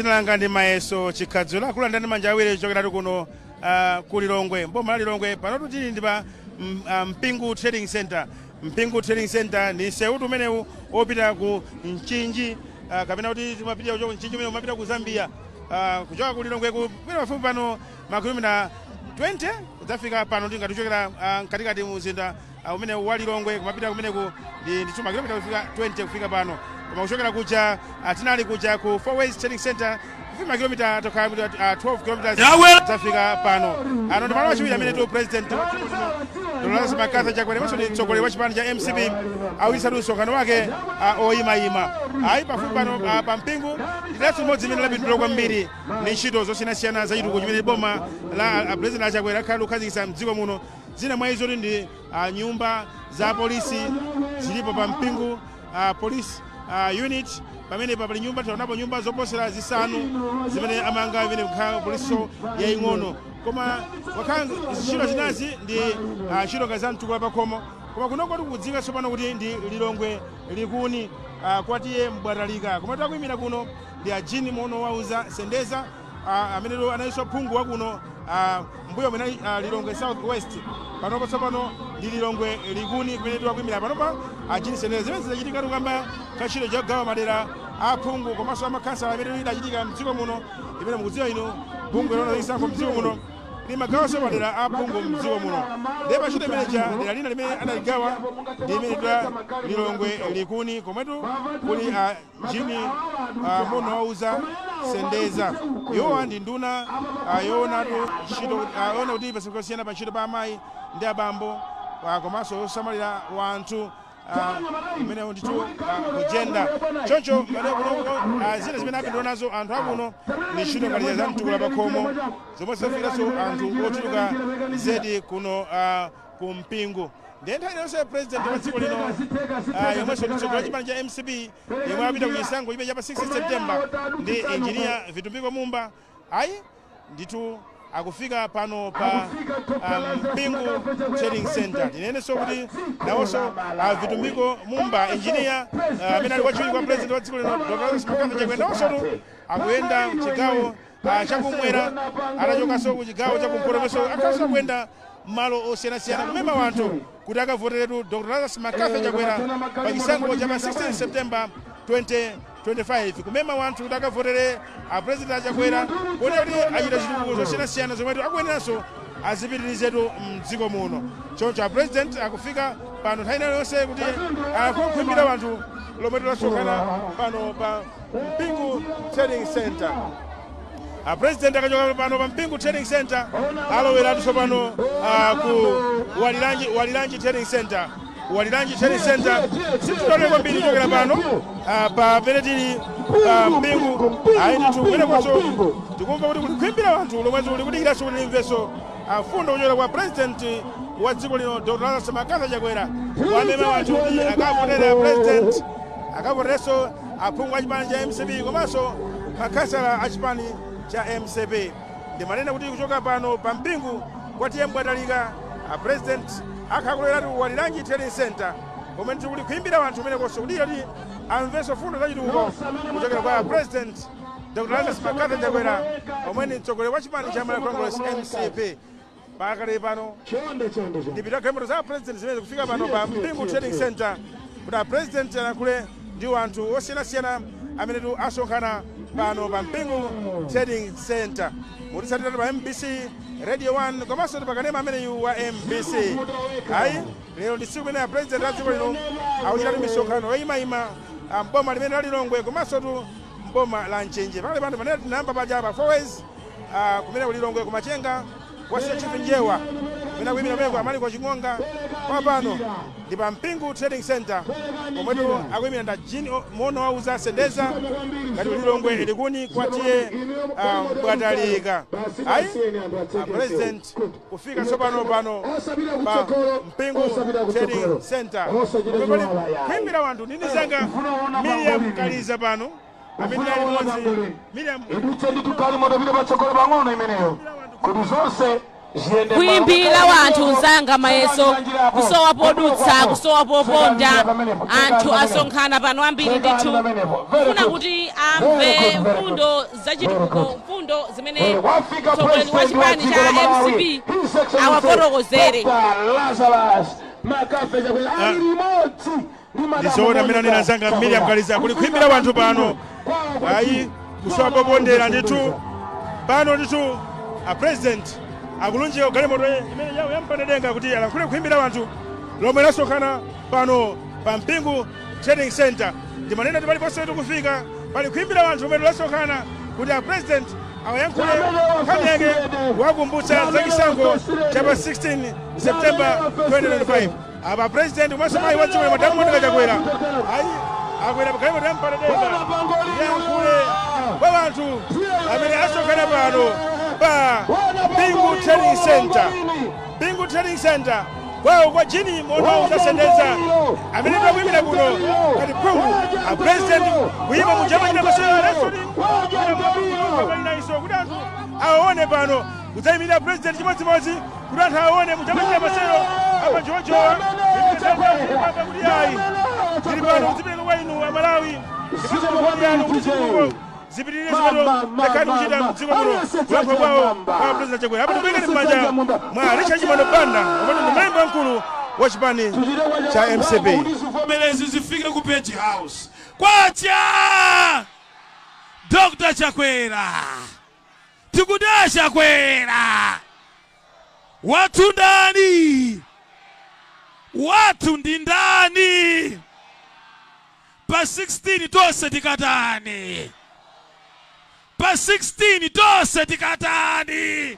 Dzina langa ndi Mayeso Chikhadzula, kulandani manja awiri chokeratu kuno ku Lilongwe, mboma la Lilongwe. Panotu tili ndi pa Mpingu Trading Center. Mpingu Trading Center ndi msewutu umenewu wopita ku Mchinji, kapena kuti timapita kuchoka Mchinji umene umapita ku Zambia. Kuchoka ku Lilongwe kupita pafupi pano makilomita 20 kudzafika pano, ndi ngati kuchokera mkatikati mzinda umene wa Lilongwe kumapita kumeneku ndi ndithu makilomita kufika 20 kufika pano. Koma kuchokera kuja tinali kuja ku Four Ways Trading Center, kufika makilomita tokhala 12 kilometers kudzafika pano. Ano ndi malo achiwiri amene tu President wa dziko lino, Dr. McCarthy Chakwera, yemwenso ndi mtsogoleri wa chipani cha MCP, awuyisatu msonkhano wake oyimayima. Ayi, pafupi pano pa Mpingu ndilathu limodzi limene lapindula kwambiri ndi ntchito zosiyanasiyana zachitukuko chimene boma la President aChakwera akhala kukhazikitsa mdziko muno. Zina mwa izo ndi nyumba za polisi zilipo pa Mpingu Police Unit. Pamene pali nyumba, taonapo nyumba zoposera zisanu zimene amanga, imene kukhala poliso yaying'ono. Koma wakhala ntchito zinazi ndi ntchito ngati za mtukula pakhomo. Koma kunoko tikudziwika tsopano kuti ndi Lilongwe Likuni, kwa T/A Mbwatalika. Koma takuyimira kuno ndi a Jean Mono Wauza Sendeza, amene analinso phungu wakuno mbuyo mwene Lilongwe South West. Panopo tsopano ndi Lilongwe Likuni kumene tikuyimira panopa a Jean Sendeza. Zimene zidachitika tikamba kantchito chogawa madera aphungu komanso amakhansala amene idachitika mdziko muno, imene mukudziwa inu bungwe lona lisankho mdziko muno limagawanso madera aphungu mdziko muno. Ndiye pantchito imeneja dera lina limene analigawa ndi imene twa Lilongwe Likuni, komwetu kuli a Jean Mono Wauza Sendeza. Iwowa ndi nduna yoonatu ntchito, yoona kuti pasiyana pa ntchito pa amayi ndi abambo, komanso yosamalira wanthu umenewo ndithu ku gender. Choncho pamene kuno zina zimene apindula nazo anthu akuno ndi ntchito ngati za mtukula pakhomo, zomwe zafikiranso anthu ochuluka zedi kuno ku Mpingu. Ndiye nthawi iliyonse President wa dziko lino, yomwenso ndi mtsogoleri wa chipani cha MCP, yemwe apita ku chisankho chimene cha pa 6 September ndi Engineer Vitumbiko Mumba, ayi ndithu akufika pano pa Mpingu Trading Center. Tinenenso kuti nawonso Vitumbiko Mumba engineer, amene ali wachiwiri kwa President wa dziko lino, Dr. Lazarus McCarthy Chakwera, nawonso akuyenda mchigawo chakumwera, atachokanso ku chigawo chakumpoto, akhalanso akuyenda malo osiyanasiyana kumema wanthu kuti akavoteretu Dr. Lazarus McCarthy Chakwera pa chisankho cha pa 16 September 2025, kumema wanthu kuti akavotere a President aChakwera, kuona kuti achita zitukuko zosiyanasiyana zomwe akuyeneranso azipitirizetu mdziko muno. Choncho a President akufika pano nthawi ina yonse kuti akukhwimbira wanthu lomwe tilasonkhana pano pa Mpingu Trading Center. A President akachoka pano pa Mpingu Trading Center, aloweratu tsopano ku Walilanji, Walilanji Trading Center. Walilanji Trading Center sititole kwambiri kuchokera pano pamene tili pa Mpingu. Ayi ndithu, kumenekonso tikumva kuti kuli khwimbira wanthu lomwezo likudikiranso kuti limvenso fundo kuchokera kwa President wa dziko lino, Dr. Lazarus McCarthy Chakwera, wamema wanthu kuti akavotere President, akavoterenso aphungu a chipani cha MCP komanso makhansala a chipani cha MCP. Ndimanena kuti kuchoka pano pa Mpingu kwa T/A Mbwatalika, a President akhakuloweratu Walilanji Trading Center, komwe ndithu kuli kuimbira wanthu kumenekonso kudikira kuti amvenso fundo zachitukuko kuchokera kwa President Dr. Lazarus McCarthy Chakwera, omwe ndi mtsogoleri wa chipani cha Malawi Congress, MCP. Pakale pano ndipita galimoto za President zimene kufika pano pa Mpingu Trading Center kuti a President alankhule ndi anthu osiyanasiyana amene tu asonkhana pano pa Mpingu Trading Center. Mutitsatira pa MBC Radio 1 komanso pakanema ameneyu wa MBC. Ayi, lero ndi tsiku limene a President a dziko lino akuchita misonkhano yoyimayima mboma limene la Lilongwe komanso tu mboma la Mchinji. Pakale pano panene tinayamba paja pa Four Ways, kumene ku Lilongwe kumachenga kwa Chief Njewa, kumene akuyimira kumeneko Amaliko Ching'onga. Kwa pano ndi pa Mpingu Trading Center, komwetu akuyimira nda Jean Mono Wauza Sendeza ngati Lilongwe Likuni kwa T/A Mbwatalika. Ayi, a President kufika tsopano pano pa Mpingu Trading Center komwe pali kuyimbira wanthu. Nini zanga Miriam Kaliza pano amene ali limodzi. Miriam. Idutse ndi tugalimoto, pita patsogolo pang'ono imeneyo kuti zonse. Khwimbi la wanthu mzanga mayeso, kusowa podutsa, kusowa poponda. Anthu asonkhana pano ambiri ndithu kufuna kuti amve mfundo zachitukuko, mfundo zimene mtsogoleri wa chipani cha MCP awafotokozere. Ndizoona mmene anena anzanga Miriam Kaliza, kuli khwimbi la wanthu pano, ayi, kusowa popondera ndithu. Pano ndithu a President akulunjika galimoto imene yawo yampandedenga kuti alankhule khwimbi la wanthu lomwe lasonkhana pano pa Mpingu Trading Center. Ndimanena kuti paliponse tikufika pali khwimbi la wanthu lomwe lasonkhana kuti a President awayankhule nkhani yake, wakumbutsa za chisankho cha pa 16 September 2025. Apa President komanso mayi wa dziko, Madamu Monica Chakwera, ayi, akwera pagalimoto yampandedenga yankhule kwa wanthu amene asonkhana pano pa Mpingu Trading Center. Mpingu Trading Center, kwawo kwa Jini Mono Zasendeza, amene takuyimira kuno ngati phungu. A President kuyima mujamachita masewera wrestling iso kuti anthu awaone pano, kudzayimirira President chimodzimodzi kuti anthu awaone mujamachita masewero apajowajowa kuti ayi, tili pano kudzipereka kwa inu Amalawi ndiponso kuti chitukuko zipitirire zimene takhani kuchita mdziko muno. Kulankhula kwawo kwa President Chakwera apo, tikuyikani m'manja mwa Richard Chimwendo Banda omwe ndi mlembi wamkulu wa chipani cha MCP. Zivomerezi zifike ku Page House. Kwacha Dr Chakwera, tikuda Chakwera wathu ndani? Wathu ndi ndani? Pa 16 tonse tikatani? Pa 16 tonse tikatani?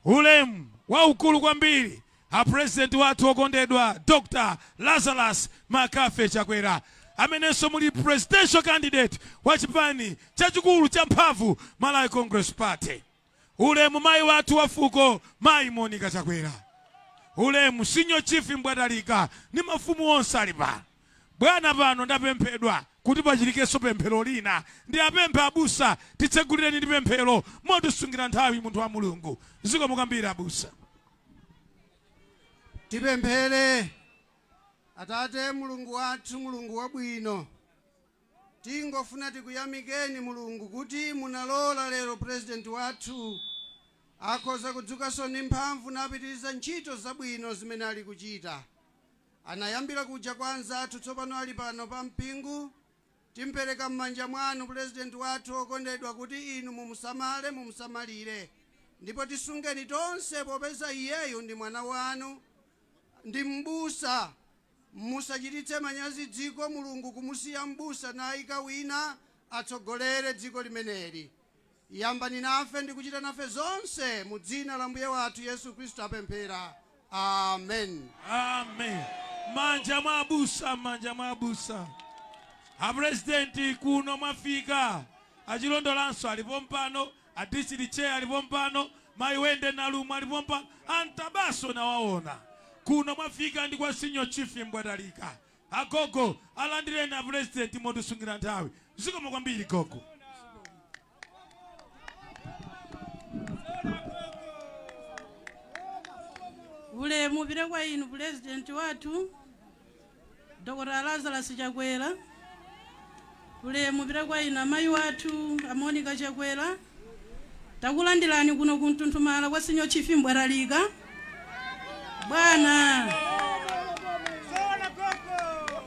Ulemu waukulu kwambiri a President wathu okondedwa Dr Lazarus Makafe Chakwera, amenenso muli presidential candidate wa chipani chachikulu cha mphamvu, Malawi Congress Party. Ulemu mayi wathu wa fuko, Mayi Monica Chakwera. Ulemu Senior Chief Mbwatalika ndi mafumu onse ali pano. Bwana, pano ndapemphedwa kuti pachitikenso pemphero lina. Ndi apemphe abusa, titsegulireni ndi pemphero motisungira nthawi. Munthu wa Mulungu, zikomo kwambiri abusa. Tipemphere. Atate Mulungu wathu, Mulungu wabwino, tingofuna tikuyamikeni Mulungu kuti munalola lero Purezidenti wathu akhoza kudzukanso ndi mphamvu napitiriza ntchito zabwino zimene ali kuchita. Anayambira kuja kwa anzathu, tsopano ali pano pa Mpingu. Timpereka m'manja mwanu Purezidenti wathu okondedwa kuti inu mumusamale, mumusamalire, ndipo tisungeni tonse, popeza iyeyu ndi mwana wanu, ndi m'busa. Musachititse manyazi dziko Mulungu kumusiya m'busa nayika wina atsogolere dziko limeneli. Yambani nafe ndi kuchita nafe zonse. Mu dzina la Mbuye wathu Yesu Khristu apemphera, amen. Amen. Manja mwa abusa, manja mwa abusa. Apurezidenti, kuno mwafika, achilondolanso alipo mpano, a district chair alipo mpano, mayi Wende Nalumu alipo mpano, antabaso nawaona. Kuno mwafika ndi kwa Senior Chief Mbwatalika. Agogo, alandireni apurezidenti motisungira nthawi. Zikomo kwambiri, gogo. Ulemu upite kwa inu Purezidenti wathu Dr Lazarus Chakwera. Ulemu upite kwa inu amayi wathu a Monica Chakwera. Takulandirani kuno ku Mtunthumala kwa Senior Chief Mbwatalika. Bwana,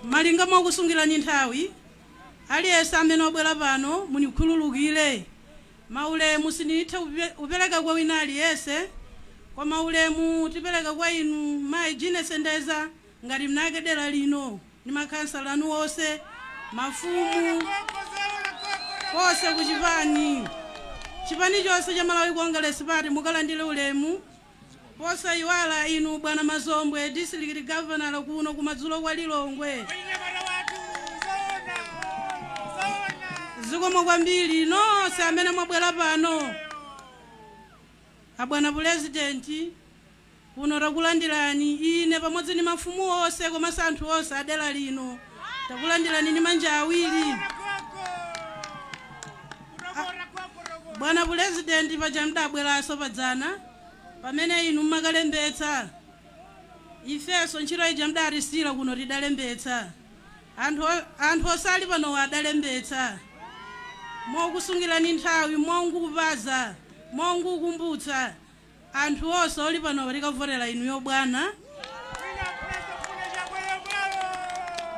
malinga mwakusungirani nthawi, aliyense amene wabwera pano munikhululukire, maulemu sindithe kupereka kwa wina aliyense, koma ulemu tipereka kwa inu mayi Jine Sendeza ngati mnake dera lino ndi makhansala anu onse, mafumu konse kuchipani, chipani chonse cha Malawi Congress Party, mukalandire ulemu. Posayiwala inu bwana Mazombwe, district governor kuno kumadzulo kwa Lilongwe. Zikomo kwambiri nonse amene mwabwera pano. Abwana Purezidenti, kuno takulandirani. Ine pamodzi ndi mafumu onse komanso anthu onse adera lino takulandirani ndi manja awiri. Bwana Pulezidenti, paja mdabweranso padzana pamene inu mmakalembetsa, ifenso ntchito ija mdatisiyira kuno tidalembetsa. Anthu osali panowa adalembetsa. Mokusungirani nthawi, mongukupaza, mongukumbutsa anthu onse oli panowa, tikavotera inuyo bwana.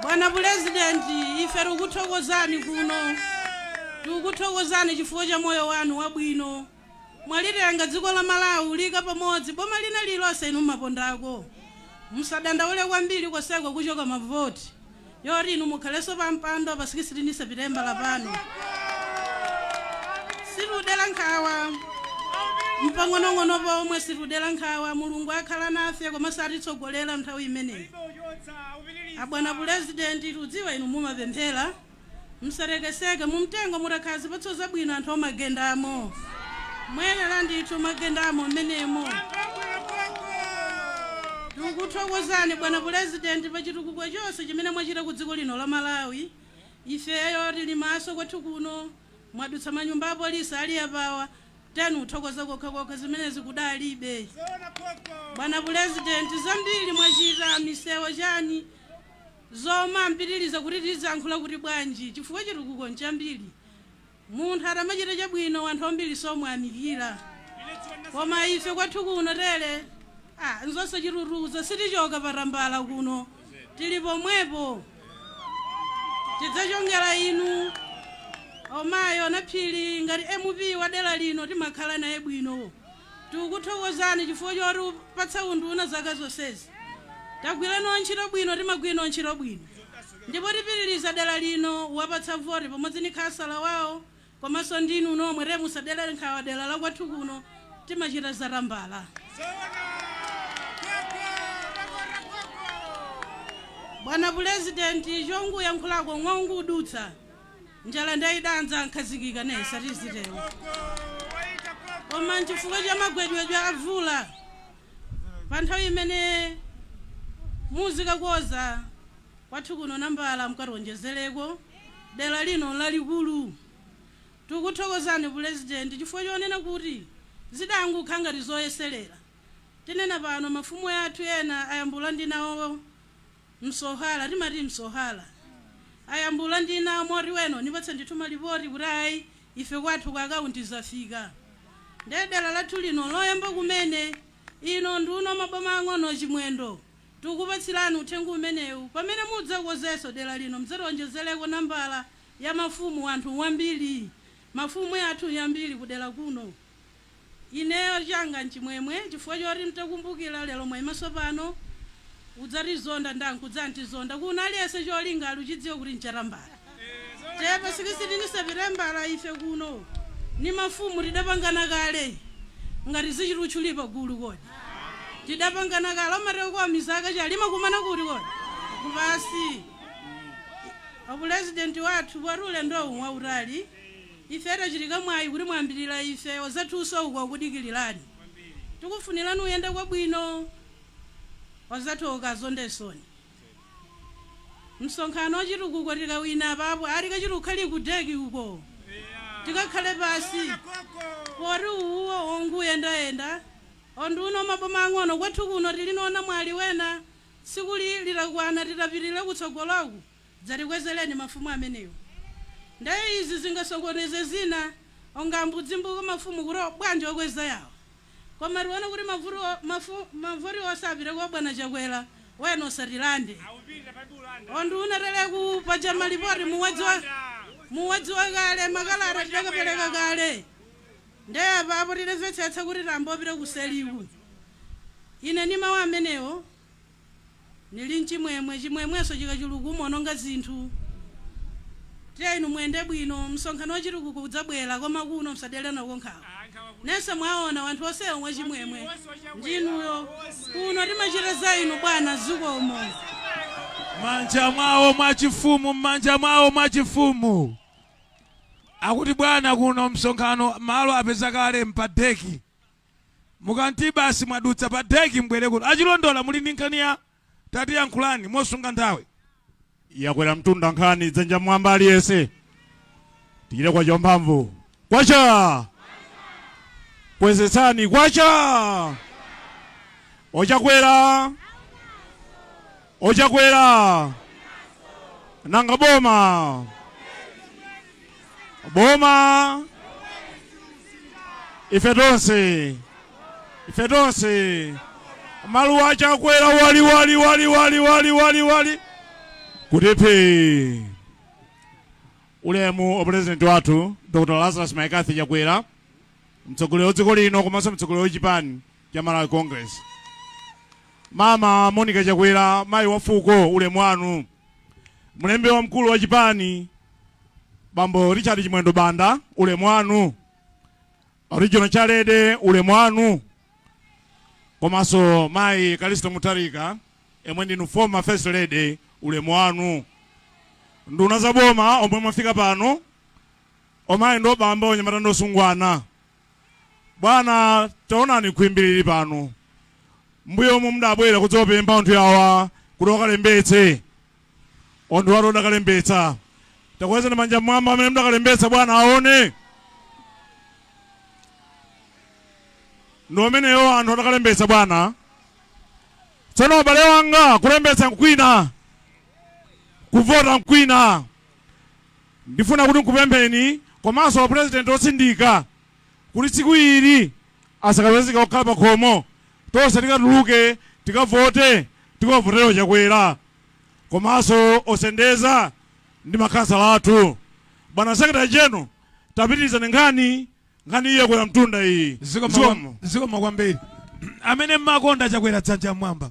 Bwana Pulezidenti, ife tikukuthokozani kuno, tikukuthokozani chifukwa cha moyo wanu wabwino. Mwalitenga dziko la Malawi lika pamodzi. Boma lina lilonse inu mmapondako. Musadandaule kwambiri koseko kuchoka mavoti yoti inu mukhalenso pa mpando pa 16 Sepitembala pano. Situdera nkhawa mpang'onong'ono pomwe, situdera nkhawa. Mulungu akhala nafe komanso atitsogolera nthawi imeneyi. Abwana Pulezidenti, tudziwa inu mumapemphera. Msatekeseke mumtengo mutakhala zipatso zabwino, anthu omagendamo muyenera ndithu magendamo mmenemo. Tikukuthokozani bwana Pulezidenti pa chitukuko chonse chimene mwachita ku dziko lino la Malawi. Ifeyo tili maso kwathu kuno, mwadutsa manyumba a polisi ali apawa tenu, uthokoza kokhakokha, zimenezi kudalibe. Bwana Pulezidenti, zambiri mwachita, misewo, chani, zoma mpitiriza kuti tiziyankhula kuti bwanji, chifukwa chitukuko nchambiri. Munthu atamachita chabwino, anthu ambiri somwamikira. Koma ife kwathu kuno tere, ah, nzonse chitutuza, sitichoka patambala kuno, tili pomwepo, tidzachongera inu. Omayo Naphiri ngati MP wa dera lino, timakhala naye bwino. Tikukuthokozani chifukwa choti patsa unduna zaka zonsezi tagwirano ntchito bwino, timagwira ntchito bwino, ndipo tipitiriza dera lino wapatsa voti pamodzi ndi khasala wawo komanso ndinu nomwe. Te musadere nkhawa, dera la kwathu kuno timachita zatambala. Bwana Pulezidenti, chonguyankhulako ng'ongudutsa njala ndayidanza nkhazikika nesa tizitewo, koma nchifukwa cha magwedwedwe avula pa nthawi imene muzikakoza kwathu kuno nambala mkationjezereko, dera lino lalikulu. Tikuthokozani Pulezidenti chifukwa chonena kuti zidangukha ngati zoyeserera. Tinena pano mafumu athu ena ayambula ndi nawo msohala, timati msohala, ayambula ndi nawo moti weno nipatse ndithu malipoti kuti ayi, ife kwathu ku akaunti zafika. Ndiye dera lathu lino loyamba kumene ino nduno maboma ang'ono Chimwendo, tikukupatsirani uthenga umenewu. Pamene mudzakozenso dera lino, mudzationjezereko nambala ya mafumu, anthu wambiri, mafumu athu yambiri kudera kuno. Ineyo changa nchimwemwe chifukwa choti mtakumbukira lero mwayimaso pano. Udzatizonda ndankudzantizonda kuno, aliyense cholinga aluchidziwa kuti nchatambala. Tepa 16 Sepitembala ife kuno ni mafumu tidapangana kale ngati zichitutchuli pagulu. Kodi tidapangana kale omateko kwa mizaka chalima kumana kuti kodi kupasi apulezidenti wathu poti ulendowu wautali. Ife tachitika mwayi kuti mwambirira ife, wazathuso uko akudikilirani. Tikufunirani uyende kwabwino, wazathu ukazondesoni. Msonkhano wachitukuko tikawina papo atikachitukhali ku deki uko, tikakhale pasi poti uwo wonguyendayenda. Ondiuno maboma ang'ono kwathu kuno tilinoona mwali wena, tsiku litakwana titapitirire kutsogoloku, dzatikwezereni mafumu amenewo. Ndaye izi zingasokoneze zina, onga mbudzimbuko mafumu kuti bwanji okweza yawo, koma tione kuti mavoti onse apite kwa bwana Chakwera wena osatilande. Ondiuna teleku paja malipoti muwadziwa, muwadziwa kale, makalata tidakapereka kale. Ndiye apapo tidamvetsetsa kuti tambopita kuseliku. Ine ni mawu amenewo, nili mchimwemwe. Chimwemwenso chikachuluka umaononga zinthu. Tiye inu muyende bwino. Msonkhano wachitukuko udzabwera, koma kuno msadere nako nkhawa. Nense mwaona wanthu onsewo mwachimwemwe ndinuyo. Kuno timachita za inu bwana. Zikomo. Manja mwawo mwachifumu, m'manja mwawo mwachifumu. Akuti bwana kuno msonkhano malo apeza kale mpadeki. Mukanti basi mwadutsa pa deki, mbwere kuno. Achilondola, muli ndi nkhani ya tatiyankhulani mosunga nthawi. Yakwera mtunda nkhani. Dzanja mwamba aliyense, tichite kwacha mphamvu. Kwacha! Kwezetsani kwacha! Ochakwera! Ochakwera! Nanga boma! Boma! Ife tonse! Ife tonse! Maluwa achakwera wali wali wali wali wali wali wali kuti phi. Ulemu wa President wathu Dr. Lazarus McCarthy Chakwera, mtsogoleri wa dziko lino komanso mtsogoleri wa chipani cha Malawi Congress. Mama Monica Chakwera, mayi wa fuko, ulemu wanu. Mlembi wamkulu wa chipani Bambo Richard Chimwendo Banda, ulemu wanu. Regional Chairlady, ulemu wanu. Komanso mayi Callista Mutharika, emwe ndinu former first lady, ulemu wanu. Nduna za boma omwe mwafika pano, omayi ndi obambo, onyamata ndi osungwana, bwana, taonani khwimbi lili pano. Mbuyomu mudabwera kudzapempha anthu awa kuti wakalembetse. Anthu atu adakalembetsa. Takwezani manja mmwamba amene mudakalembetsa, bwana aone. Ndi ameneyo anthu adakalembetsa, bwana. Tsono abale wanga, kulembetsa nkwina, kuvota nkwina. Ndifuna kuti nkupempheni komanso wa president otsindika kuti tsiku ili asakapezeke okhala pa khomo. Tonse tikatuluke, tikavote, tikavotera Chakwera komanso osendeza ndi makhansala athu. Bwana Secretary General, tapitirizani nkhani. Nkhani iyi yakwera mtunda iyi. Zikomo. Zikomo kwambiri. Amene mmakonda Chakwera, dzanja mmwamba.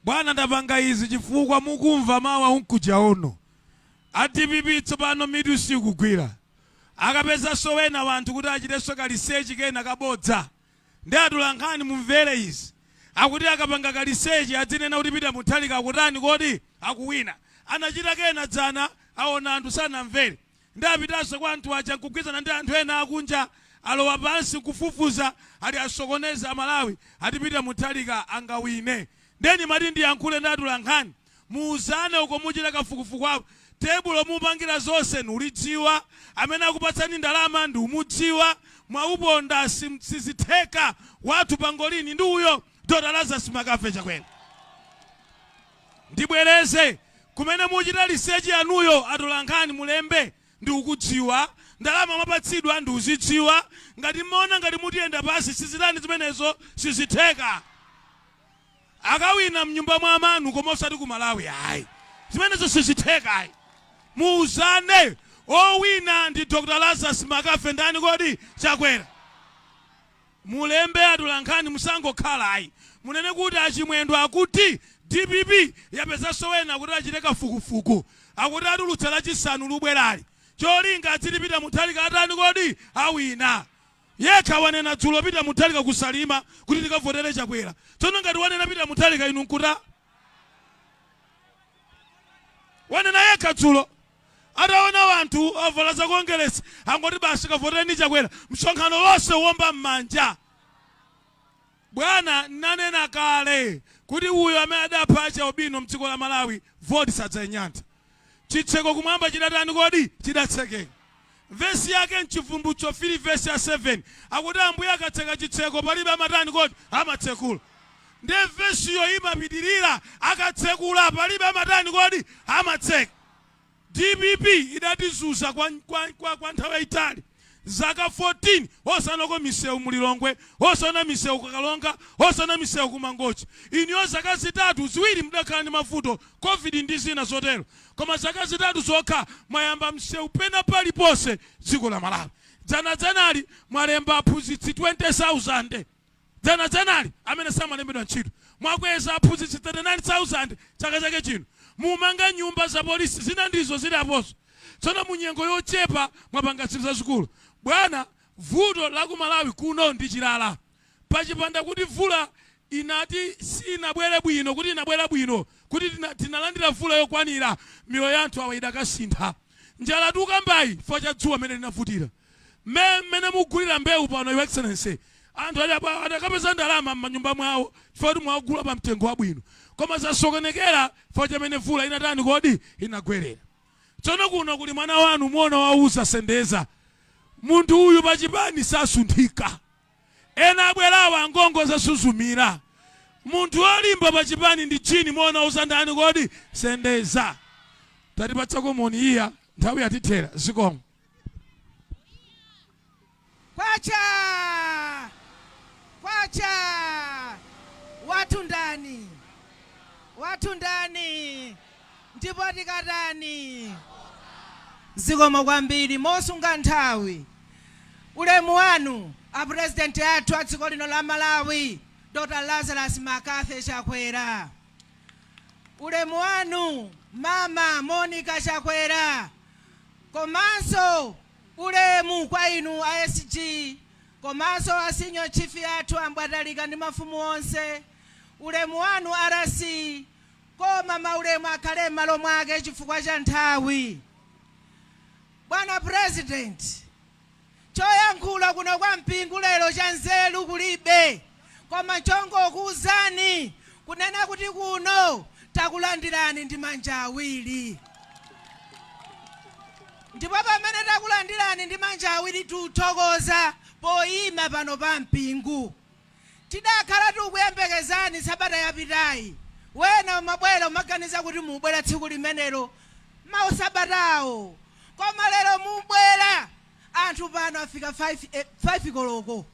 Bwana, ndapanga izi chifukwa mukumva mawa unkuja ono a DPP tsopano mitu sikugwira. Akapezanso wena wanthu kuti achitenso ka research kena kabodza. Ndi atolankhani, mumvere izi. Akuti akapanga ka research adzinena kuti Peter Mutharika akutani kodi? Akuwina. Anachita kena dzana, aona anthu sanamvere. Ndi apitanso kwa anthu aja nkugwirizana ndi anthu ena akunja, alowa pansi nkufufuza, ati asokoneze Amalawi, ati Peter Mutharika angawine. Ndiye ndimati ndiyankhule ndi atolankhani, muuzane uko muchita kafukufuku apo, tebulo mupangira zonse nulidziwa, amene akupatsani ndalama ndiumudziwa, mwauponda, sizitheka, wathu pangolini ndi uyo Dr Lazarus McCarthy Chakwera. Ndibwereze, kumene muchita research yanuyo atolankhani, mulembe ndikukudziwa, ndalama mwapatsidwa ndikuzidziwa, ngati mmaona ngati mutiyenda pasi, sizitani zimenezo, sizitheka. Akawina mnyumba mwa amanu koma osati ku Malawi ayi. Zimenezo sizitheka ayi. Muuzane, owina ndi Dr Lazarus McCarthy ndani kodi? Chakwera. Mulembe atolankhani, musangokhala ayi. Munene kuti achimwendo akuti DPP yapezanso wena kuti achite kafukufuku. Akuti atulutsa Lachisanu lubwerali. Cholinga adziti Peter Mutharika atani kodi? Awina. Yekha wanena dzulo Peter Mutharika ku Salima kuti tikavotere Chakwera. Tsono ngati wanena Peter Mutharika, inu nkuta? Wanena yekha dzulo ataona wanthu avala za Kongeresi, angoti basi kavotereni Chakwera, msonkhano wonse uwomba m'manja. Bwana, nanena kale kuti uyo amene adapha achialubino mdziko la Malawi, voti sadzayinyantha. Chitseko kumwamba chidatani kodi? Chidatsekeka. Vesi yake mchivumbulutso 3 vesi ya 7, akuti Ambuye akatseka chitseko palibe amatani kodi? Amatsekula. Ndiye vesiyo imapitirira, akatsekula palibe amatani kodi? Amatseka. DPP idatizunza kwa nthawi yayitali, zaka 14 osanako misewu mu Lilongwe, osaona misewu ku Karonga, osaona misewu ku Mangochi. Inuyo zaka zitatu ziwiri mudakhala ndi mavuto, COVID ndi zina zotero, koma zaka 3 zokha mwayamba msewu pena paliponse dziko la Malawi. Dzanadzanali mwalemba aphunzitsi 20,000 dzanadzanali amene samalembedwa ntchito. Mwakweza aphunzitsi 39,000 chaka chake chino. Mumanga nyumba za polisi zina ndizo zili apozo. Tsono mu nyengo yochepa mwapanga zinthu zazikulu. Bwana, vuto la ku Malawi kuno ndi chilala. Pachipanda kuti mvula inati sinabwere bwino, kuti inabwera bwino, kuti tinalandira mvula yokwanira, miyoyo ya anthu awa idakasintha. Njala tukambayi chifukwa cha dzuwa mmene linavutira. Mmene mugulira mbewu pano, Your Excellency, anthu adakapeza ndalama m'manyumba mwawo chifukwa kuti mwagula pa mtengo wabwino, koma zasokonekera chifukwa chamene mvula inatani kodi? Inagwerera. Tsono kuno kuli mwana wanu, muona wauza sendeza. Munthu uyu pachipani sasunthika. Ena abwerawa angongo zasuzumira. Munthu wolimba pachipani ndi Jean Mona uzandani kodi Sendeza. Tatipatsako moni iya, nthawi yatithera. Zikomo. Kwacha! Kwacha! Wathu ndani? Wathu ndani? Ndipo tikatani? Zikomo kwambiri. Mosunga nthawi, ulemu wanu a Purezidenti athu a dziko lino la Malawi, Dr Lazarus McCarthy Chakwera. Ulemu wanu Mama Monica Chakwera, komanso ulemu kwa inu a SG, komanso a senior chief athu Ambwatalika ndi mafumu onse. Ulemu wanu RC, koma maulemu akhale m'malo mwake chifukwa cha nthawi. Bwana President, choyankhula kuno kwa Mpingu lero cha nzeru kulibe, koma chongokuwuzani kunena kuti kuno takulandirani ndi manja awiri. Ndipo pamene takulandirani ndi manja awiri, tikuthokoza poyima pano pa Mpingu. Tidakhala tikuyembekezani sabata yapitayi. Wena umabwera umaganiza kuti mubwera tsiku limenelo, mausabatawo, koma lero mubwera. Anthu pano afika 5 koloko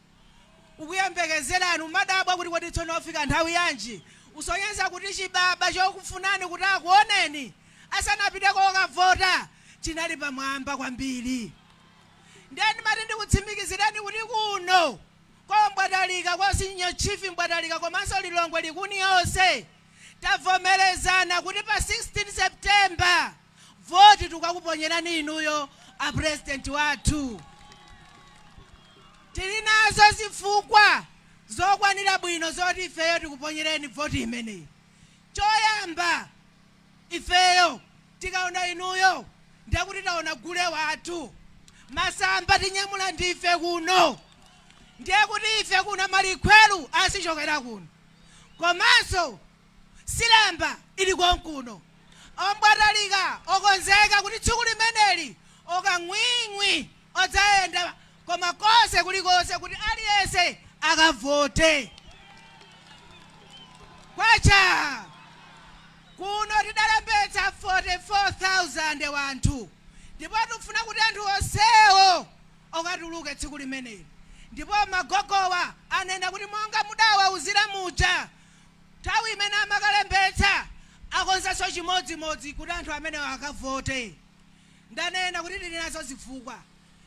ukuyembekezerani. Umadabwa kuti kodi tsono afika nthawi yanji? Usonyeza kuti chibaba chokufunani kuti akuoneni asanapite kokavota chinali pamwamba kwambiri. Ndiye ndimati ndikutsimikizireni kuti kuno kwa Mbwatalika, kwa senior chief Mbwatalika, komanso Lilongwe Likuni yonse, tavomerezana kuti pa 16 September voti tukakuponyerani inuyo a President wathu. Tili nazo zifukwa zokwanira bwino zoti ifeyo tikuponyereni voti imeneyi. Choyamba, ifeyo tikaona inuyo ndiye taona gule wathu. Masamba tinyamula ndife kuno, ndiye kuti ife kuno malikhweru asichokera kuno, komanso silamba ili konkuno. Ombwatalika okonzeka kuti tsiku limeneli okang'wing'wi odzayenda koma konse kulikonse kuti aliyense akavote. Kwacha! Kuno tidalembetsa 44,000 wanthu, ndipo tikufuna kuti anthu onsewo okatuluke tsiku limeneli. Ndipo magogowa anena kuti monga mudawauzira muja nthawi imene amakalembetsa, akonzanso chimodzimodzi kuti anthu amenewo akavote. Ndanena kuti tili nazo zifukwa.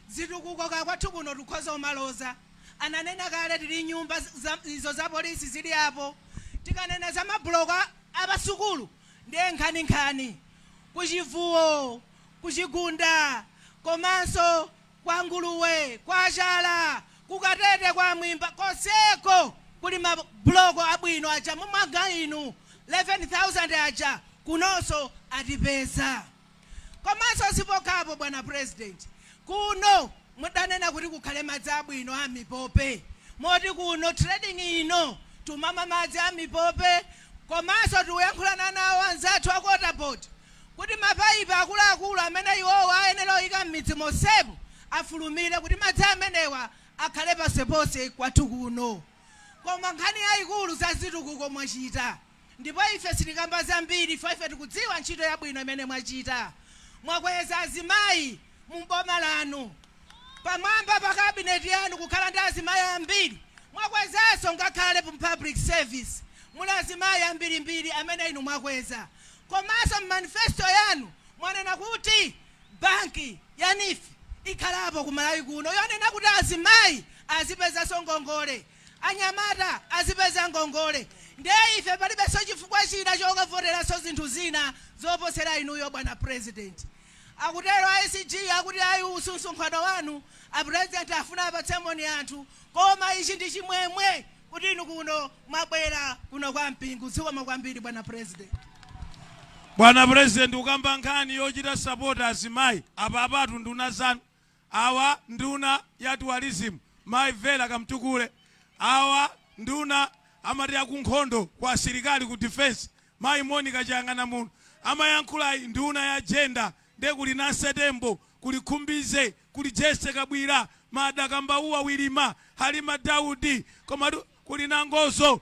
Zitukuko kakwathu kuno tikhoza umaloza, ananena kale, tili nyumba izo za polisi zili apo. Tikanena za mabuloko apasukulu ndiye nkhaninkhani, kuchivuwo, kuchigunda, komanso kwa Nguluwe, kwa Chala, kukatete, kwa Mwimba, konseko kuli mabuloko abwino aja mumanga inu 11,000 aja, kunonso atipeza. Komanso sipokhapo, bwana President, kuno mudanena kuti kukhale madzi abwino a mipope, moti kuno trading ino tumamwa madzi a mipope. Komanso tikuyankhulana nawo anzathu a Water Board kuti mapayipi akuluakulu amene iwowo ayenera oyika m'midzi monsepo afulumire kuti madzi amenewa akhale ponseponse kwathu kuno. Koma nkhani yayikulu, za zitukuko mwachita, ndipo ife sitikamba zambiri, ife tikudziwa ntchito yabwino imene mwachita. Mwakweza azimayi mu boma lanu pamwamba pa kabineti yanu, kukhala ndi azimayi ambiri. Mwakwezanso ngakhale mu public service, muli azimayi ambirimbiri amene inu mwakweza. Komanso mmanifesto yanu mwanena kuti banki ya NEEF ikhalapo ku Malawi kuno, yonena kuti azimayi azipezanso ngongole, anyamata azipeza ngongole. Ndiye ife palibenso chifukwa china chokavoteranso zinthu zina zoposera inuyo, bwana President. Akutero a SG akuti ayi, msonkhano wanu, a President afuna apatse moni anthu, koma ichi ndi chimwemwe kuti inu kuno mwabwera kuno kwa Mpingu. Zikomo kwambiri, bwana President. Bwana President, ukamba nkhani yochita support azimayi apa, apatu nduna zanu awa, nduna ya tourism Mayi Vera Kamtukule, awa nduna amati akunkhondo kwa asilikali ku defense Mayi Monica Chiyang'ana, muno amayankhulayi nduna ya gender, ndiye kuli Nancy Tembo. Kuli Khumbize, kuli Jesse Kabwira, Mada Kambauwa, Wilima, Halima Daudi, komatu kuli Nangozo,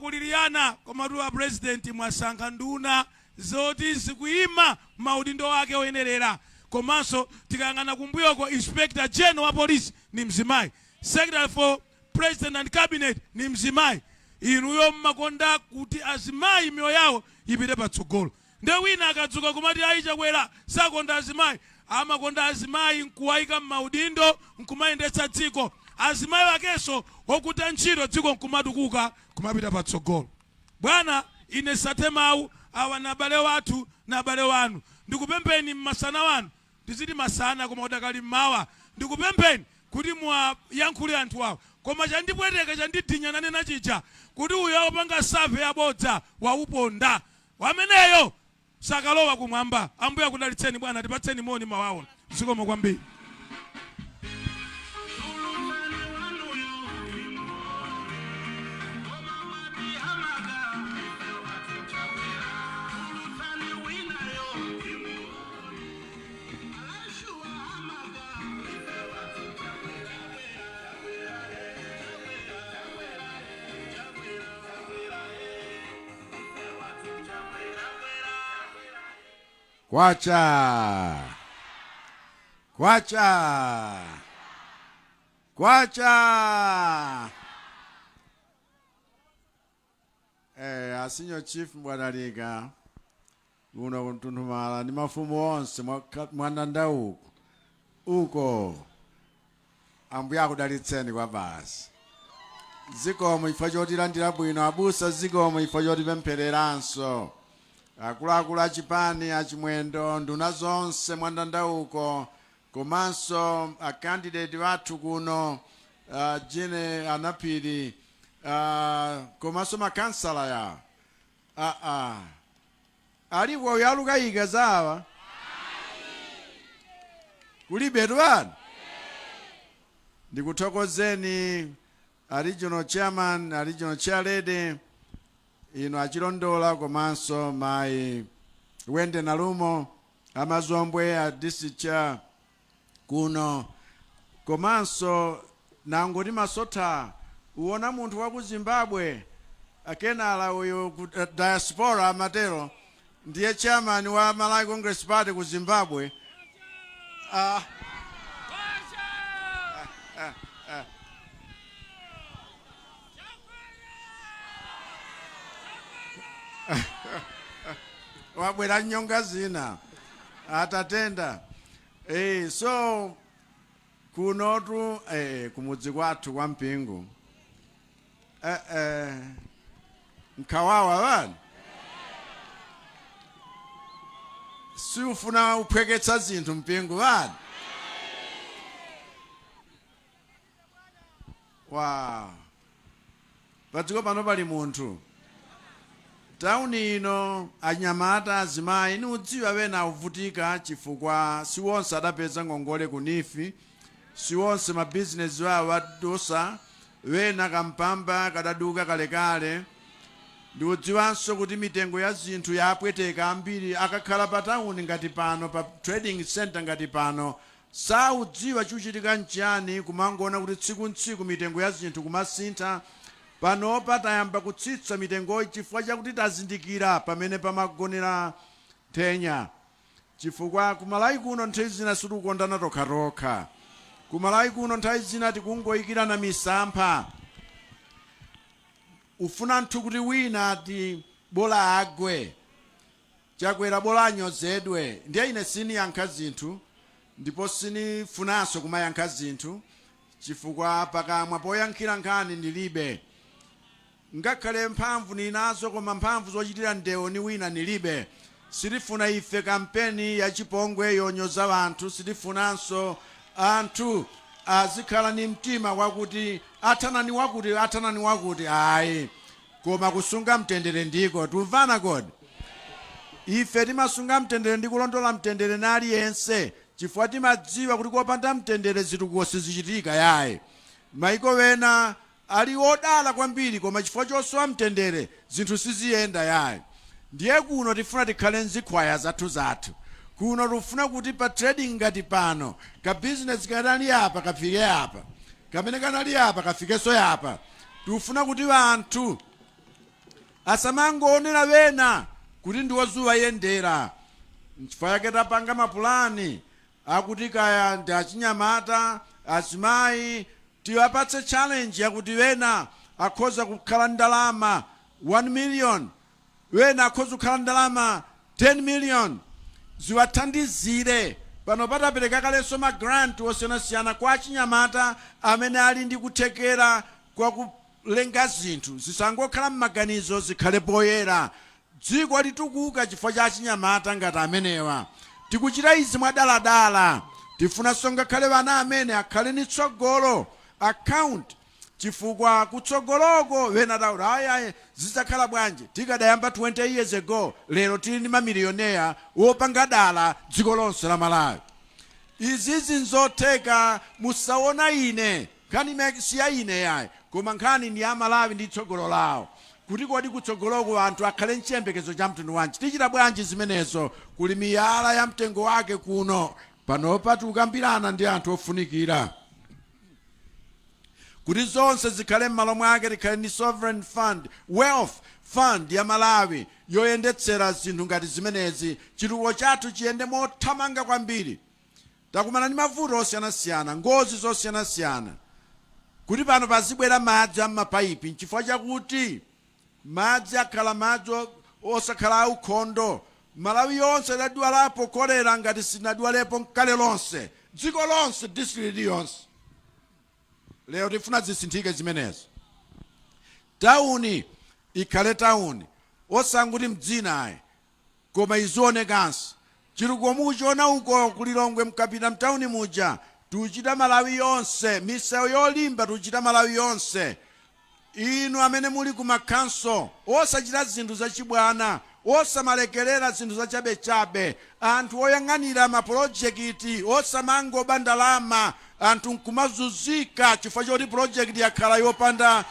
kuli Liana. Komatu a president, mwasankha nduna zoti zikuyima maudindo ake oyenerera. Komanso tikayang'ana kumbuyoko, Inspector General wa Police ni mzimayi, Secretary for President and Cabinet ni mzimayi. Inuyo mmakonda kuti azimayi miyoyo yawo ipite patsogolo. Nde wina akadzuka kumati ayi, Chakwera sakonda azimayi, amakonda azimayi nkuwayika m'maudindo, nkumayendetsa dziko, azimayi akenso okuta ntchito, dziko nkumatukuka, kumapita patsogolo. Bwana, ine sathe mawu awa. Na abale wathu na abale wanu, ndikupempheni mmasana wanu, ndiziti masana koma udakali mmawa, ndikupempheni kuti muwayankhule anthu awa. Koma chandipweteka, chandidinya, nanena chija kuti uyo akupanga survey yabodza wauponda wameneyo, sakalowa kumwamba. Ambuye akudalitseni bwana, tipatseni moni mawawo. Zikomo kwambiri. Kwacha, kwacha, kwacha! A Senior Chief Mbwanalika kuno kuntunthumala ndi mafumu onse mwandanda uku uko, Ambuye akudalitseni kwa basi. Zikomo chifukwa chotilandira bwino. Abusa, zikomo chifukwa chotipemphereranso. Akuluakulu achipani, achimwendo, nduna zonse mwandanda uko, komanso a candidate wathu kuno, Jine Anaphiri, komanso makansala ya alipo uyo alukayika zawa kulibetu bana. Ndikuthokozeni a regional chairman, a regional chair lady, inu achilondola, komanso mayi Wende Nalumo, Amazombwe, a district chair kuno. Komanso nangoti masotha uona munthu wa ku Zimbabwe akenala uyu ku diaspora amatero, ndiye chairman wa Malawi Congress Party ku Zimbabwe. Wabwera nyonga zina atatenda. So kunotu kumudzi kwathu kwa Mpingu, nkhawawa bani siufuna uphweketsa zinthu. Mpingu bani wa padziko pano pali munthu tauni ino, anyamata, azimayi, niudziwa wena akuvutika chifukwa si wonse adapeza ngongole ku NEEF, si wonse mabizinesi awo adusa, wena kampamba kadaduka kalekale. Ndikudziwanso kuti mitengo ya zinthu yapweteka ambiri. Akakhala pa tawuni ngati pano, pa trading center ngati pano, saudziwa chikuchitika nchiyani, kumangoona kuti tsiku ntsiku mitengo ya zinthu kumasintha. Panopa tayamba kutsitsa mitengoyi chifukwa chakuti tazindikira pamene pamagonera nthenya, chifukwa kumalawi kuno nthawi zina sitikukondana tokhatokha. Kumalawi kuno nthawi zina tikungoyikirana misampha, ufuna nthu kuti wina ati bola agwe Chakwera, bola anyozedwe. Ndiye ine siniyankha zinthu ndipo sinifunanso kumayankha zinthu chifukwa pakamwa poyankhira nkhani ndilibe. Ngakhale mphamvu ninazo, koma mphamvu zochitira ndewo ni wina nilibe. Sitifuna ife kampeni yachipongwe yonyoza anthu. Sitifunanso anthu azikhala ni mtima wakuti athanani wakuti, athanani wakuti, ayi, koma kusunga mtendere ndiko tumvana. Kodi ife timasunga mtendere ndi kulondola mtendere na aliyense chifukwa timadziwa kuti kopanda mtendere zitukuko sizichitika yayi. Maiko wena ali odala kwambiri, koma chifukwa chosowa mtendere zinthu siziyenda yayi. Ndiye kuno tifuna tikhale nzikhwaya zathu zathu. Kuno tikufuna kuti pa trading ngati pano, ka business kanali apa kafike apa, kamene kanali apa kafikenso apa. Tikufuna kuti anthu asamangoonera wena kuti ndiwozuwayendera. Nchifukwa yake tapanga mapulani akuti kaya ndi achinyamata, azimayi, tiwapatse challenge yakuti wena akhoza kukhala ndalama 1 million, wena akhoza kukhala ndalama 10 million, ziwathandizire. Pano patapereka kalenso ma grant osiyanasiyana kwa achinyamata amene ali ndi kuthekera kwa kulenga zinthu. Zisangokhala m'maganizo, zikhale poyera. Dziko litukuka chifukwa cha achinyamata ngati amenewa. Tikuchita izi mwadaladala. Tifunanso ngakhale vana amene akhale ni tsogolo account, chifukwa kutsogoloko wena takuti ayayi, zidzakhala bwanji? Tikadayamba 20 years ago, lero tili ndi mamilioneya wopanga dala dziko lonse la Malawi. Izizi nzotheka. Musaona ine, nkhani imene siya ine yayi, koma nkhani ndi ya Malawi ndi tsogolo lawo, kuti kodi kutsogoloko anthu akhale mchiyembekezo cha mtundu wanji? Tichita bwanji zimenezo? Kuli miyala ya mtengo wake kuno. Panopa tikukambirana ndi anthu ofunikira kuti zonse zikhale m'malo mwake. Tikhale ndi sovereign fund, wealth fund ya Malawi yoyendetsera zinthu ngati zimenezi, chitukuko chathu chiyende mothamanga kwambiri. Takumana ndi mavuto osiyanasiyana, ngozi zosiyanasiyana, kuti pano pazibwera madzi am'mapayipi nchifukwa chakuti madzi akhala madzi osakhala aukhondo. Malawi yonse idadwalapo kolera ngati sinadwalepo nkale lonse, dziko lonse, district iliyonse. Lero tifuna zisinthike zimenezo. Tawuni ikhale tawuni, osanguti mdzina ayi, koma izionekanso. Chitukuko mukuchiona uko kulilongwe, mkapita mtawuni muja, tikuchita Malawi yonse. Misewu yolimba tikuchita Malawi yonse. Inu amene muli ku makhanso, osachita zinthu zachibwana, osamalekerera zinthu zachabechabe. Anthu oyang'anira mapulojekiti, osamangoba ndalama, anthu nkumazunzika chifukwa choti pulojekiti yakhala yopanda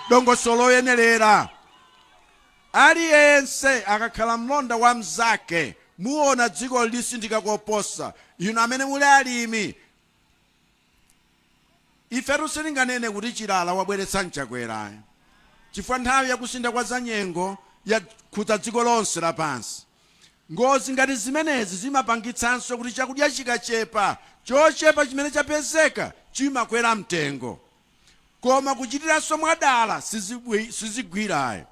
dongosolo loyenerera. Aliyense akakhala mlonda wa mzake, muona dziko lisinthika koposa. Inu amene muli alimi, ifetu sitinganene kuti chilala wabweretsa mchakwera, chifukwa nthawi yakusintha kwa zanyengo yakhudza dziko lonse lapansi. Ngozi ngati zimenezi zimapangitsanso kuti chakudya chikachepa, chochepa chimene chapezeka chimakwera mtengo, koma kuchitiranso mwadala sizigwirayo.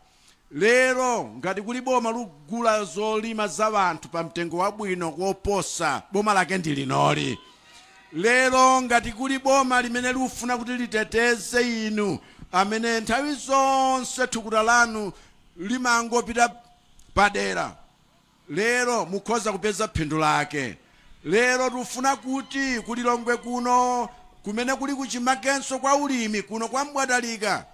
Lero ngati kuli boma lugula zolima za anthu pa mtengo wabwino koposa, boma lake ndi linoli. Lero ngati kuli boma limene likufuna kuti liteteze inu amene nthawi zonse thukuta lanu limangopita padera, lero mukhoza kupeza phindu lake. Lero tikufuna kuti kulilongwe kuno, kumene kuli kuchimakenso kwa ulimi, kuno kwa Mbwadalika,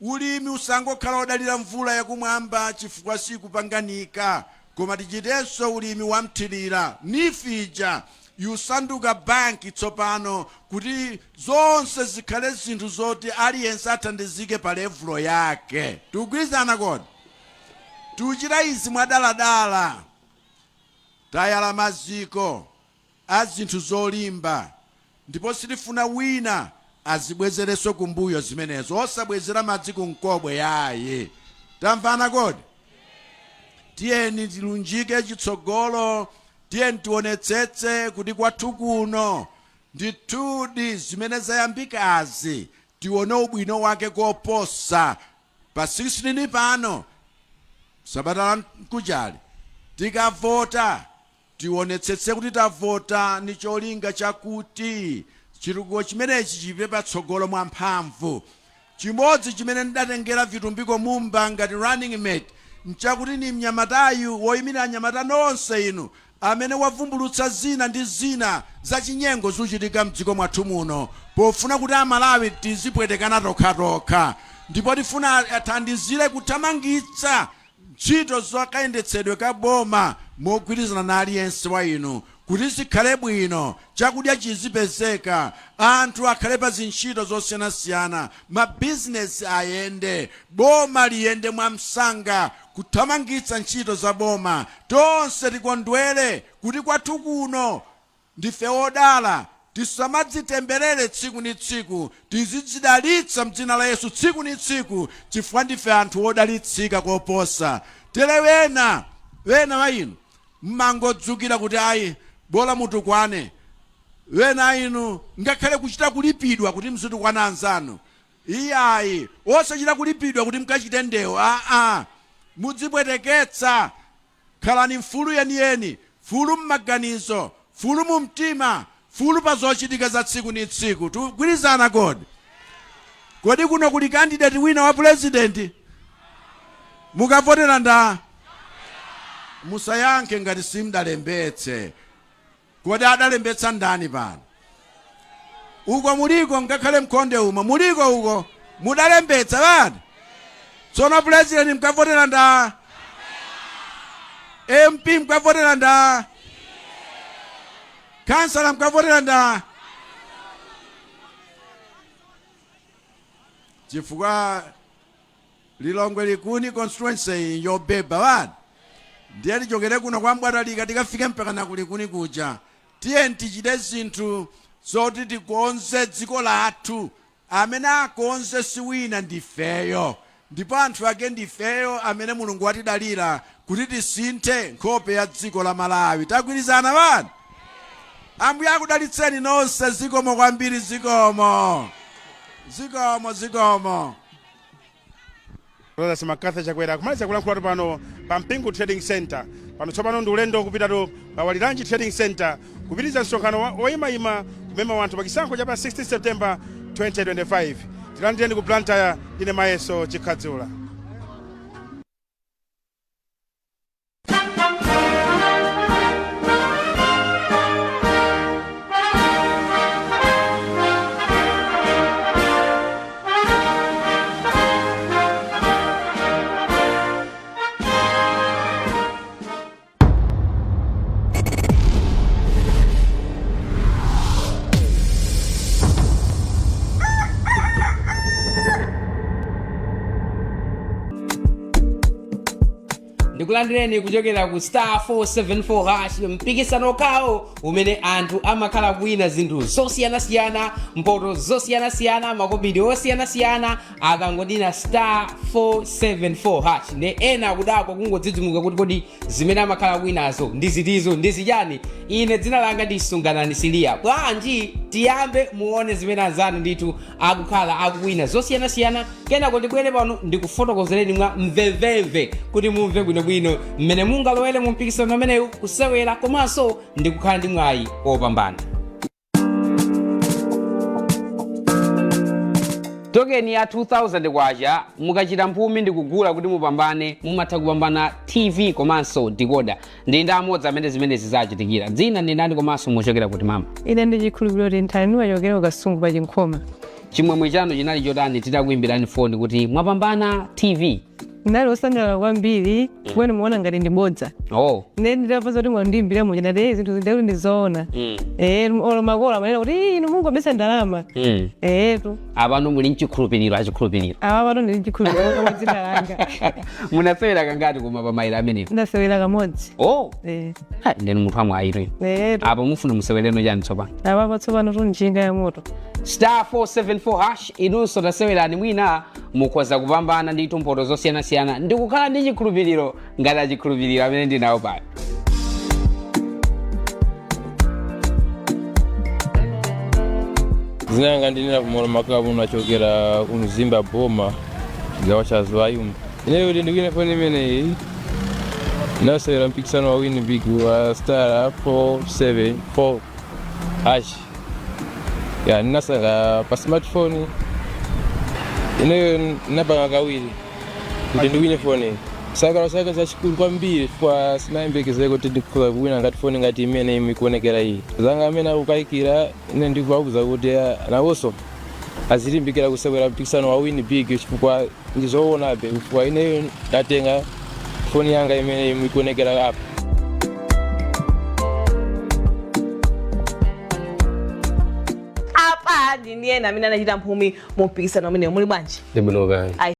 ulimi usangokhala wodalira mvula yakumwamba, chifukwa sikupanganika, koma tichitenso ulimi wamthirira. NEEF ija yusanduka banki tsopano, kuti zonse zikhale zinthu zoti aliyense athandizike pa level yake. Tikugwirizana kodi? Tikuchita izi mwadaladala. Tayala maziko a zinthu zolimba, ndipo sitifuna wina azibwezerenso kumbuyo zimenezo. Osabwezera madzi kumkobwe yayi. Tamvana kodi? Tiyeni tilunjike chitsogolo. Tiyeni tionetsetse kuti kwathu kuno ndithudi zimene zayambikazi tione ubwino wake koposa. Pa 16 pano, sabata la mkuchali, tikavota, tionetsetse kuti tavota ni cholinga chakuti chitukuko chimenechi chipite patsogolo mwamphamvu. Chimodzi chimene ndidatengera Vitumbiko Mumba ngati running mate nchakuti ni mnyamatayu woyimira anyamata nonse inu amene wavumbulutsa zina ndi zina zachinyengo zikuchitika mdziko mwathu muno, pofuna kuti Amalawi tizipwetekana tokhatokha. Ndipo tifuna athandizire kuthamangitsa ntchito zakayendetsedwe ka boma mogwirizana na aliyense wa inu, kuti zikhale bwino, chakudya chizipezeka, anthu akhale pa zintchito zosiyanasiyana, mabizinesi ayende, boma liyende mwamsanga. Kuthamangitsa ntchito za boma. Tonse tikondwere kuti kwathu kuno ndife odala. Tisamadzitemberere tsiku ni tsiku, tizidzidalitsa mdzina la Yesu tsiku ni tsiku, chifukwa ndife anthu odalitsika koposa. Tere wena wena wa inu mmangodzukira kuti ayi, bola mutukwane. Wena inu ngakhale kuchita kulipidwa kuti mzitukwana anzanu. Iyayi, osachita kulipidwa kuti mkachite ndewo, aa, mudzipweteketsa. Khalani mfulu yeniyeni, mfulu mmaganizo, mfulu mu mtima, mfulu pa zochitika za tsiku ni tsiku. Tikugwirizana kodi? Kodi kuno kuli candidate wina wa president? Mukavotera nda? Musayankhe ngati simudalembetse. Kodi adalembetsa ndani pano? Uko muliko, ngakhale mkhonde umo muliko, uko mudalembetsa bani? Tsono president mkavotera nda? MP mkavotera nda? Kansala mkavotera nda? Chifukwa Lilongwe Likuni constituency yobeba bani, ndiye tichokere kuno kwa Mbwatalika tikafike mpaka na kulikuni kuja. Tiye tichite zinthu zoti tikonze dziko lathu. Amene akonze si wina, ndifeyo, ndipo anthu ake ndifeyo amene Mulungu watidalira kuti tisinthe nkhope ya dziko la Malawi. Tagwirizana bani? Ambuye akudalitseni nonse. Zikomo kwambiri, zikomo, zikomo, zikomo. Lazarus McCarthy Chakwera kumaliza kulankhulatu pano pa Mpingu Trading Center. Pano tsopano ndi ulendo kupitatu pa Waliranji Trading Center kupitiriza msonkhano woyimayima kumema wanthu pa chisankho cha pa 16 September 2025. Tilandireni ku Blantyre, ine Mayeso Chikhadzula. Ndikulandireni kuchokera ku star 474 hash, mpikisano kawo umene anthu amakhala kuwina zinthu zosiyanasiyana, mpoto zosiyanasiyana, makobidi osiyanasiyana akangodina star 474 hash. Nde ena akudabwa kungodzidzimuka kuti kodi zimene amakhala kuwinazo ndi zitizo, ndi zichani? Ine dzina langa ndi Sunganani Siliya. Bwanji tiyambe muone zimene anzanu ndithu akukhala akuwina zosiyanasiyana, kenako ndibwere pano ndikufotokozereni mwa mvemvemve kuti mumve bwinobwino mmene mungalowere mu mpikisano umenewu, kusewera komanso ndikukhala ndi mwayi wopambana. Tokeni ya 2000 kwacha mukachita mphumi ndikugula kuti mupambane, mumatha kupambana TV komanso decoder. Ndi ndi amodzi amene zimenezi zachitikira. Dzina ndi ndani komanso muchokera kuti, mama? Ine ndi Chikhulupiriro Tenthani, ndimachokera ku Kasungu pa Chinkhoma. Chimwemwe chanu chinali chotani titakuimbirani foni kuti mwapambana TV? Ndinali wosangalala kwambiri chifukwa ndimaona ngati ndi bodza. Nde nditapeza kuti mwandiimbira muja, ndati, "Eh, zinthu zindati ndi zoona." Olo makolo amanena kuti, "Ii, inu mungobesa ndalama." Etu. Apano muli mchikhulupiriro, achikhulupiriro? Awa pano ndili mchikhulupiriro koma dzina langa. Munasewera kangati koma pa maere amenewo? Ndasewera kamodzi. Ha, ndinu munthu wamwayitu inu. Etu. Apa mufuna musewereno chani tsopano? Apapo tsopano tunjinga ya moto. Star 474 hash, inunso tasewerani, mwina mukhoza kupambana ndithu mphoto zosiyanasiyana ndikukhala ndi chikhulupiriro ngati achikhulupiriro amene ndinawo pano. Zina langa ndinena kumolo makabu, nachokera ku Mzimba boma, chigawo cha Zwayum. Ineyo kuti ndiwine foni imeneyi, nasewera mpikisano wa Win Big wa star 474 hash. Ya, ndinasaka pa smartphone. Ineyo napanga kawiri kuti ndiwine foni. Sakalo chake chachikulu kwambiri chifukwa sinayembekezere kuti ndikhoza kuwina ngati foni ngati imene imi ikuonekera iyi. Zanga amene akukayikira, ine ndikuwauza kuti nawonso azilimbikira kusewera mpikisano wa Win Big chifukwa ndizoonabe, chifukwa ineyo ndatenga foni yanga imene imi ikuonekera apa. Apa ndi ena amene anachita mphumi mu mpikisano umenewu. Muli bwanji? Ndibwino kani. Ayi.